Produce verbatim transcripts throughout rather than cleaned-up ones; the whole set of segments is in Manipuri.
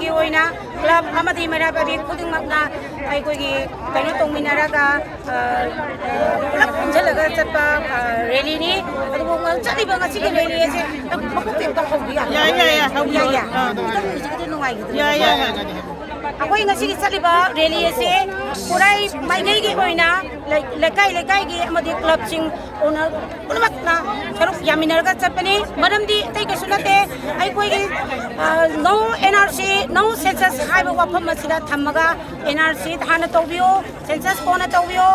ꯒꯤ ꯑꯣꯏꯅ ꯀ꯭ꯂꯕ ꯑꯃꯗꯤ ꯃꯩꯔꯥ ꯄꯥꯏꯕꯤ ꯈꯨꯗꯤꯡꯃꯛꯅ ꯑꯩꯈꯣꯏꯒꯤ ꯀꯩꯅꯣ ꯇꯧꯃꯤꯟꯅꯔꯒ, ꯑ, ꯄꯨꯂꯞ ꯄꯨꯟꯁꯤꯜꯂꯒ ꯆꯠꯄ, ꯑ, ꯔꯦꯂꯤꯅꯤ꯫ ꯑꯗꯨꯕꯨ ꯆꯠꯂꯤꯕ ꯉꯁꯤꯒꯤ ꯔꯦꯂꯤ ꯑꯁꯦ ꯃꯀꯣꯛꯇꯩ ꯑꯝꯇ ꯍꯧꯕ ꯌꯥꯕ꯭ꯔꯥ? ꯌꯥꯏ, ꯌꯥꯏ, ꯌꯥꯏ, ꯍꯧꯕꯤꯔꯣ꯫ ꯌꯥꯏ, ꯌꯥꯏ꯫ ꯑꯥ꯫ ꯈꯤꯇꯪ ꯍꯧꯖꯤꯛꯀꯤꯗꯤ ꯅꯨꯡꯉꯥꯏꯈꯤꯗ꯭ꯔꯦ꯫ ꯌꯥꯏ, ꯌꯥꯏ, ꯌꯥꯏ꯫ ꯑꯩꯈꯣꯏ ꯉꯁꯤꯒꯤ ꯆꯠꯂꯤꯕ ꯔꯦꯂꯤ ꯑꯁꯦ ꯈꯨꯔꯥꯏ ꯃꯥꯏꯀꯩꯒꯤ ꯑꯣꯏꯅ ꯂꯩ-, ꯂꯩꯀꯥꯏ ꯂꯩꯀꯥꯏꯒꯤ ꯑꯃꯗꯤ ꯀ꯭ꯂꯕꯁꯤꯡ owner ꯄꯨꯝꯅꯃꯛꯅ ꯁꯔꯨꯛ ꯌꯥꯃꯤꯟꯅꯔꯒ ꯆꯠꯄꯅꯤ꯫ ꯃꯔꯝꯗꯤ ꯑꯇꯩ ꯀꯩꯁꯨ ꯅꯠꯇꯦ, ꯑꯩꯈꯣꯏꯒꯤ, ꯑ, no N R C, no census ꯍꯥꯏꯕ ꯋꯥꯐꯝ ꯑꯁꯤꯗ ꯊꯝꯃꯒ N R C ꯍꯥꯟꯅ ꯇꯧꯕꯤꯌꯨ, census ꯀꯣꯟꯅ ꯇꯧꯕꯤꯌꯨ꯫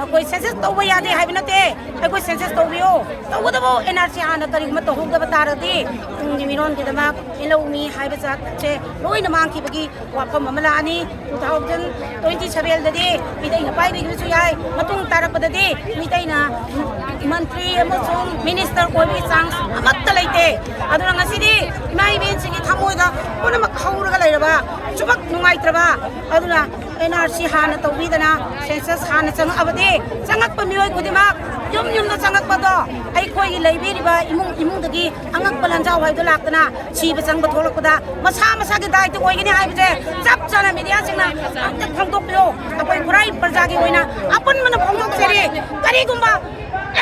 ꯑꯩꯈꯣꯏ census ꯇꯧꯕ ꯌꯥꯗꯦ ꯍꯥꯏꯕ ꯅꯠꯇꯦ, ꯑꯩꯈꯣꯏ census ꯇꯧꯕꯤꯌꯨ, ꯇꯧꯒꯗꯕ N R C ꯍꯥꯟꯅ ꯀꯔꯤꯒꯨꯝꯕ ꯇꯧꯍꯧꯗꯕ ꯇꯥꯔꯗꯤ ꯇꯨꯡꯒꯤ ꯃꯤꯔꯣꯟꯒꯤꯗꯃꯛ ꯏꯜꯍꯧꯃꯤ ꯍꯥꯏꯕ ꯖꯥꯠꯁꯦ ꯂꯣꯏꯅ ꯃꯥꯡꯈꯤꯕꯒꯤ ꯋꯥꯐꯝ ꯑꯃ ꯂꯥꯛꯑꯅꯤ꯫ Two thousand twenty sevenꯗꯗꯤ ꯃꯤꯇꯩꯅ ꯄꯥꯏꯕꯤꯈꯤꯕꯁꯨ ꯌꯥꯏ, ꯃꯇꯨꯡ ꯇꯥꯔꯛꯄꯗꯗꯤ ꯃꯤꯇꯩꯅ ꯃꯟꯇ꯭ꯔꯤ ꯑꯃꯁꯨꯡ minister ꯑꯣꯏꯕꯒꯤ chance ꯑꯃꯠꯇ ꯂꯩꯇꯦ꯫ ꯑꯗꯨꯅ ꯉꯁꯤꯗꯤ ꯏꯃꯥ ꯏꯕꯦꯟꯁꯤꯡꯒꯤ ꯊꯃꯣꯏꯗ ꯄꯨꯝꯅꯃꯛ ꯍꯧꯔꯒ ꯂꯩꯔꯕ, ꯆꯨꯃꯛ ꯅꯨꯡꯉꯥꯏꯇ꯭ꯔꯕ, ꯑꯗꯨꯅ N R C ꯍꯥꯟꯅ ꯇꯧꯕꯤꯗꯅ census ꯍꯥꯟꯅ ꯆꯪꯉꯛꯑꯕꯗꯤ ꯆꯪꯉꯛꯄ ꯃꯤꯑꯣꯏ ꯈꯨꯗꯤꯡꯃꯛ ꯌꯨꯝ ꯌꯨꯝꯗ ꯆꯪꯉꯛꯄꯗꯣ ꯑꯩꯈꯣꯏꯒꯤ ꯂꯩꯕꯤꯔꯤꯕ ꯏꯃꯨꯡ ꯏꯃꯨꯡꯗꯒꯤ ꯑꯉꯛꯄ ꯂꯥꯟꯖꯥꯎ ꯍꯥꯏꯗꯣ ꯂꯥꯛꯇꯅ ꯁꯤꯕ ꯆꯪꯕ ꯊꯣꯛꯂꯛꯄꯗ ꯃꯁꯥ ꯃꯁꯥꯒꯤ ꯗꯥꯏꯇ ꯑꯣꯏꯒꯅꯤ ꯍꯥꯏꯕꯁꯦ ꯆꯞ ꯆꯥꯅ ꯃꯤꯗꯤꯌꯥꯁꯤꯡꯅ ꯑꯝꯇ ꯐꯣꯡꯗꯣꯛꯄꯤꯌꯨ꯫ ꯑꯩꯈꯣꯏ ꯈꯨꯔꯥꯏ ꯄ꯭ꯔꯖꯥꯒꯤ ꯑꯣꯏꯅ ꯑꯄꯨꯟꯕꯅ ꯐꯣꯡꯗꯣꯛꯆꯔꯤ꯫ ꯀꯔꯤꯒꯨꯝꯕ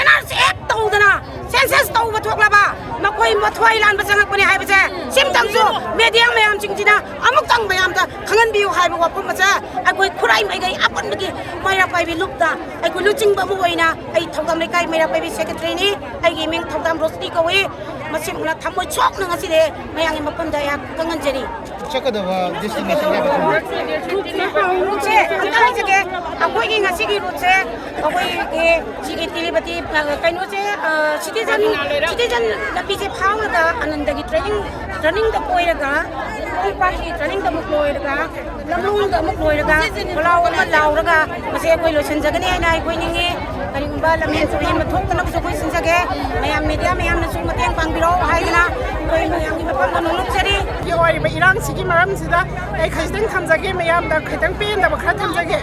N R C Act ꯇꯧꯗꯅ census ꯇꯧꯕ ꯊꯣꯛꯂꯕ ꯃꯈꯣꯏ ꯃꯊ꯭ꯋꯥꯏ ꯂꯥꯟꯕ ꯆꯪꯉꯛꯄꯅꯤ ꯍꯥꯏꯕꯁꯦ ꯁꯤꯝꯇꯪꯁꯨ ꯃꯤꯗꯤꯌꯥ ꯃꯌꯥꯝꯁꯤꯡꯁꯤꯅ ꯑꯃꯨꯛꯇꯪ ꯃꯌꯥꯝꯗ ꯈꯪꯍꯟꯕꯤꯌꯨ ꯍꯥꯏꯕ ꯋꯥꯐꯝ ꯑꯁꯦ ꯑꯩꯈꯣꯏ ꯈꯨꯔꯥꯏ ꯃꯥꯏꯀꯩ ꯑꯄꯨꯟꯕꯒꯤ ꯃꯩꯔꯥ ꯄꯥꯏꯕꯤ ꯂꯨꯞꯇ ꯑꯩꯈꯣꯏ ꯂꯨꯆꯤꯡꯕ ꯑꯃ ꯑꯣꯏꯅ ꯑꯩ ꯊꯧꯗꯥꯝ ꯂꯩꯀꯥꯏ ꯃꯩꯔꯥ ꯄꯥꯏꯕꯤ secretaryꯅꯤ꯫ ꯑꯩꯒꯤ ꯃꯤꯡ ꯊꯧꯗꯥꯝ ꯔꯣꯁꯅꯤ ꯀꯧꯏ꯫ ꯃꯁꯤꯃꯛꯅ ꯊꯃꯣꯏ ꯁꯣꯛꯅ ꯉꯁꯤꯗꯤ ꯃꯌꯥꯝꯒꯤ ꯃꯐꯝꯗ ꯑꯩꯍꯥꯛ ꯈꯪꯍꯟꯖꯔꯤ꯫ ꯆꯠꯀꯗꯕ destination ꯍꯥꯏꯕꯗꯨ꯫ ꯔꯨꯠꯁꯦ ꯑꯝꯇ ꯍꯥꯏꯖꯒꯦ꯫ ꯑꯩꯈꯣꯏꯒꯤ ꯉꯁꯤꯒꯤ ꯔꯨꯠꯁꯦ ꯑꯩꯈꯣꯏꯒꯤ ꯁꯤꯒꯤ ꯇꯤꯔꯤꯄꯇꯤ, ꯑ, ꯀꯩꯅꯣꯁꯦ, ꯑ, citizen, citizen ꯂꯝꯕꯤꯁꯦ ꯐꯥꯎꯔꯒ ꯑꯅꯟꯗꯒꯤ turning, turningꯗ ꯀꯣꯏꯔꯒ, ꯈꯣꯡꯄꯥꯛꯀꯤ turningꯗ ꯑꯃꯨꯛ ꯀꯣꯏꯔꯒ, ꯂꯝꯂꯣꯡꯗ ꯑꯃꯨꯛ ꯂꯣꯏꯔꯒ ꯈꯣꯜꯂꯥꯎ ꯑꯃ ꯂꯥꯎꯔꯒ ꯃꯁꯤ ꯑꯩꯈꯣꯏ ꯂꯣꯏꯁꯤꯟꯖꯒꯅꯤ ꯍꯥꯏꯅ ꯑꯩꯈꯣꯏ ꯅꯤꯡꯉꯤ꯫ ꯀꯔꯤꯒꯨꯝꯕ ꯂꯝꯍꯦꯟ ꯇꯨꯍꯦꯟꯕ ꯊꯣꯛꯇꯅꯕꯁꯨ ꯑꯩꯈꯣꯏ ꯁꯤꯟꯖꯒꯦ꯫ ꯃꯌꯥꯝ ꯃꯤꯗꯤꯌꯥ ꯃꯌꯥꯝꯅꯁꯨ ꯃꯇꯦꯡ ꯄꯥꯡꯕꯤꯔꯣ ꯍꯥꯏꯗꯅ ꯑꯩꯈꯣꯏ ꯃꯌꯥꯝꯒꯤ ꯃꯐꯝꯗ ꯅꯣꯡꯂꯨꯛꯆꯔꯤ꯫ ꯑꯣꯏꯔꯤꯕ ꯏꯔꯥꯡꯁꯤꯒꯤ ꯃꯔꯝꯁꯤꯗ ꯑꯩ ꯈꯖꯤꯛꯇꯪ ꯊꯝꯖꯒꯦ, ꯃꯌꯥꯝꯗ ꯈꯤꯇꯪ ꯄꯦꯟꯗꯕ ꯈꯔ ꯊꯝꯖꯒꯦ꯫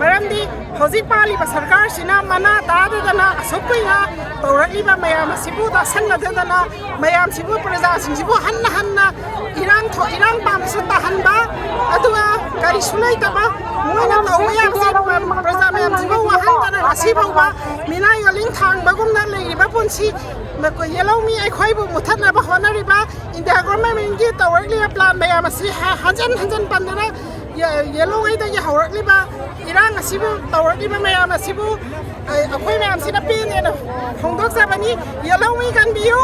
ꯃꯔꯝꯗꯤ ꯍꯧꯖꯤꯛ ꯄꯥꯜꯂꯤꯕ ꯁꯔꯀꯥꯔꯁꯤꯅ ꯃꯅꯥ ꯇꯥꯗꯗꯅ ꯑꯁꯨꯛ ꯀꯨꯏꯅ ꯇꯧꯔꯛꯂꯤꯕ ꯃꯌꯥꯝ ꯑꯁꯤꯕꯨ ꯇꯥꯁꯟꯅꯗꯗꯅ ꯃꯌꯥꯝꯁꯤꯕꯨ, ꯄ꯭ꯔꯖꯥꯁꯤꯡꯁꯤꯕꯨ ꯍꯟꯅ ꯍꯟꯅ ꯏꯔꯥꯡ ꯊꯣꯛ-, ꯏꯔꯥꯡ ꯄꯥꯝꯕꯁꯨ ꯇꯥꯍꯟ-, ꯀꯩꯁꯨ ꯂꯩꯇꯕ, ꯃꯣꯏꯅ ꯇꯧꯕ ꯌꯥꯕꯁꯦ ꯄ꯭ꯔꯖꯥ ꯃꯌꯥꯝꯁꯤꯕꯨ ꯋꯥꯍꯟꯗꯅ ꯉꯁꯤ ꯐꯥꯎꯕ ꯃꯤꯅꯥꯏ ꯑꯣꯜꯂꯤꯡ ꯊꯥꯡꯕꯒꯨꯝꯅ ꯂꯩꯔꯤꯕ ꯄꯨꯟꯁꯤ ꯌꯦꯜꯍꯧꯃꯤ ꯑꯩꯈꯣꯏꯕꯨ ꯃꯨꯊꯠꯅꯕ ꯍꯣꯠꯅꯔꯤꯕ ꯏꯟꯗꯤꯌꯥ ꯒꯣꯔꯃꯦꯟꯒꯤ ꯇꯧꯔꯛꯂꯤꯕ ꯄ꯭ꯂꯥꯟ ꯃꯌꯥꯝ ꯑꯁꯤ ꯍ-, ꯍꯟꯖꯟ ꯍꯟꯖꯟ ꯄꯟꯗꯨꯅ ꯌꯦ-, ꯌꯦꯜꯍꯧꯉꯩꯗꯒꯤ ꯍꯧꯔꯛꯂꯤꯕ ꯏꯔꯥꯡ ꯑꯁꯤꯕꯨ ꯇꯧꯔꯛꯂꯤꯕ ꯃꯌꯥꯝ ꯑꯁꯤꯕꯨ ꯑꯩ-, ꯑꯩꯈꯣꯏ ꯃꯌꯥꯝꯁꯤꯅ ꯄꯦꯟꯗꯦꯅ ꯐꯣꯡꯗꯣꯛꯆꯕꯅꯤ꯫ ꯌꯦꯜꯍꯧꯉꯩ ꯀꯟꯕꯤꯌꯨ꯫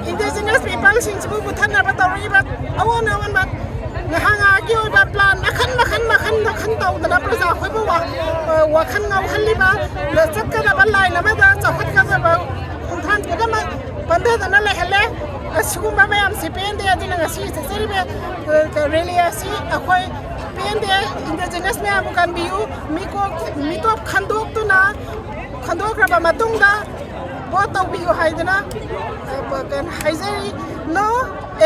ꯏꯟꯗꯤꯖꯤꯅꯁ ꯄꯤꯄꯜꯁꯤꯡꯁꯤꯕꯨ ꯃꯨꯊꯠꯅꯕ ꯇꯧꯔꯛꯂꯤꯕ ꯑꯑꯣꯟ ꯑꯑꯣꯟꯕ ꯉꯥꯏꯍꯥꯛ ꯉꯥꯏꯍꯥꯛꯀꯤ ꯑꯣꯏꯕ ꯄ꯭ꯂꯥꯟ ꯃꯈꯟ ꯃꯈꯟ ꯃꯈꯟ ꯃꯈꯟ ꯇꯧꯗꯅ ꯄ꯭ꯔꯖꯥ ꯑꯩꯈꯣꯏꯕꯨ ꯋꯥ-, ꯋꯥꯈꯜ ꯉꯥꯎꯍꯜꯂꯤꯕ, ꯆꯠꯀꯗꯕ ꯂꯥꯏꯟ ꯑꯃꯗ ꯆꯥꯎꯈꯠꯀꯗꯕ ꯈꯣꯡꯊꯥꯡ ꯄꯨꯝꯅꯃꯛ ꯄꯟꯊꯗꯅ ꯂꯩꯍꯜꯂꯦ꯫ ꯑꯁꯤꯒꯨꯝꯕ ꯃꯌꯥꯝꯁꯤ ꯄꯦꯟꯗꯦ꯫ ꯑꯗꯨꯅ ꯉꯁꯤ ꯆꯠꯆꯔꯤꯕ, ꯑ, ꯔꯦꯂꯤ ꯑꯁꯤ ꯑꯩꯈꯣꯏ ꯄꯦꯟꯗꯦ꯫ ꯏꯟꯗꯤꯖꯤꯅꯁ ꯃꯌꯥꯝꯕꯨ ꯀꯟꯕꯤꯌꯨ꯫ ꯃꯤꯀꯣꯛ, ꯃꯤꯇꯣꯞ ꯈꯟꯗꯣꯛꯇꯨꯅ, ꯈꯟꯗꯣꯛꯈ꯭ꯔꯕ ꯃꯇꯨꯡꯗ ꯚꯣꯠ ꯇꯧꯕꯤꯌꯨ ꯍꯥꯏꯗꯅ, ꯑ, ꯀꯩꯅꯣ ꯍꯥꯏꯖꯔꯤ꯫ No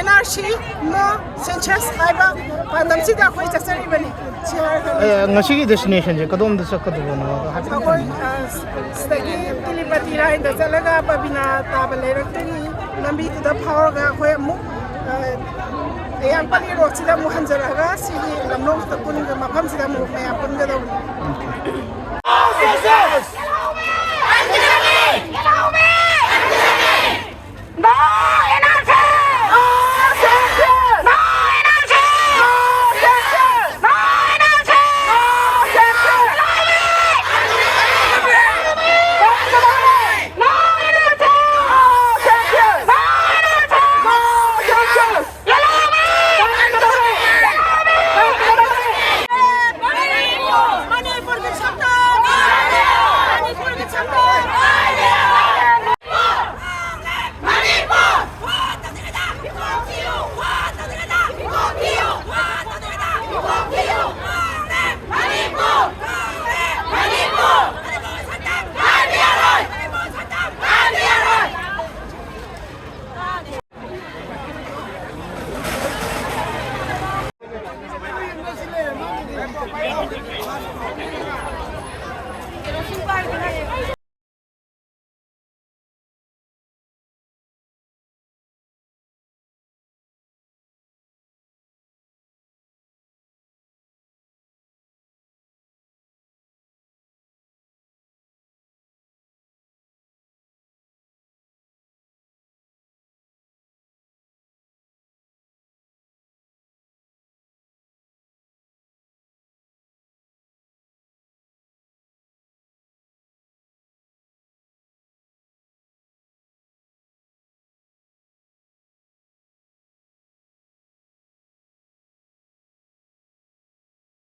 NRC, no census ꯍꯥꯏꯕ ꯄꯥꯟꯗꯝꯁꯤꯗ ꯑꯩꯈꯣꯏ ꯆꯠꯆꯔꯤꯕꯅꯤ꯫ ꯁꯤ ꯍꯥꯏꯔꯒ ꯑꯦ, ꯉꯁꯤꯒꯤ ꯗꯦꯁꯇꯤꯅꯦꯁꯟꯁꯦ ꯀꯗꯣꯝꯗ ꯆꯠꯀꯗꯕꯅꯣ ꯍꯥꯏꯐꯦꯠ ꯑꯩꯈꯣꯏ, ꯊꯝꯕꯤꯌꯨ꯫ ꯑ, ꯁꯤꯗꯒꯤ ꯇꯤꯂꯤꯄꯇꯤ ꯂꯥꯏꯟꯗ ꯆꯠꯂꯒ ꯄꯕꯤꯅꯥ ꯇꯥꯕ ꯂꯩꯔꯛꯇꯒꯤ ꯂꯝꯕꯤꯗꯨꯗ ꯐꯥꯎꯔꯒ ꯑꯩꯈꯣꯏ ꯑꯃꯨꯛ, ꯑ, ꯍꯤꯌꯥꯡꯄꯥꯂꯤ ꯔꯣꯗꯁꯤꯗ ꯑꯃꯨꯛ ꯍꯟꯖꯔꯛꯑꯒ ꯁꯤꯒꯤ ꯂꯝꯂꯣꯡꯁꯤꯗ ꯄꯨꯟꯒ-, ꯃꯐꯝꯁꯤꯗ ꯑꯃꯨꯛ ꯃꯌꯥꯝ ꯄꯨꯟꯒꯗꯧꯕꯅꯤ꯫